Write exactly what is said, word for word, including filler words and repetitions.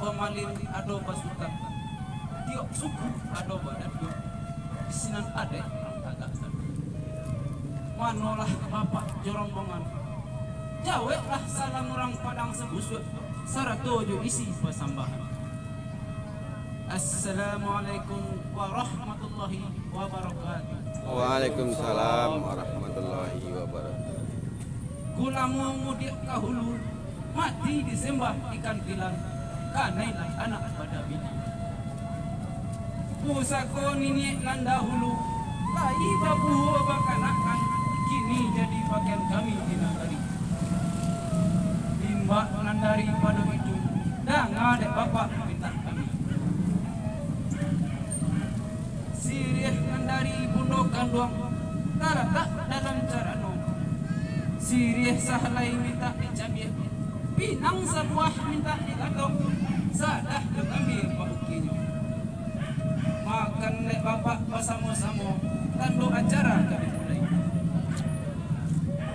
Bamalin ado basutan, tiok suku ado badanduang, sinan adaik nan tagak. Manolah bapak jo rombongan, jaweklah salam urang Padang Sabusuak, sarato jo isi pasambahan. Assalamualaikum warahmatullahi wabarakatuh. Waalaikumsalam warahmatullahi wabarakatuh. Gulamo mudiak ka hulu, mati disembah ikan tilan, kanailah anak bada bini. Pusako niniak nan dahulu, lai babuah bakanakan, kini jadi pakaian kami di nagari. Limbak nan daripado itu, danga dek bapak pintak kami. Siriah nan dari bundo kanduang, talatak dalam carano. Siriah sahalai mintak dicambiak, pinang sabuah mintak digatok, sadah jo gambia paukinyo. Makan dek bapak basamo-samo, tando acara kami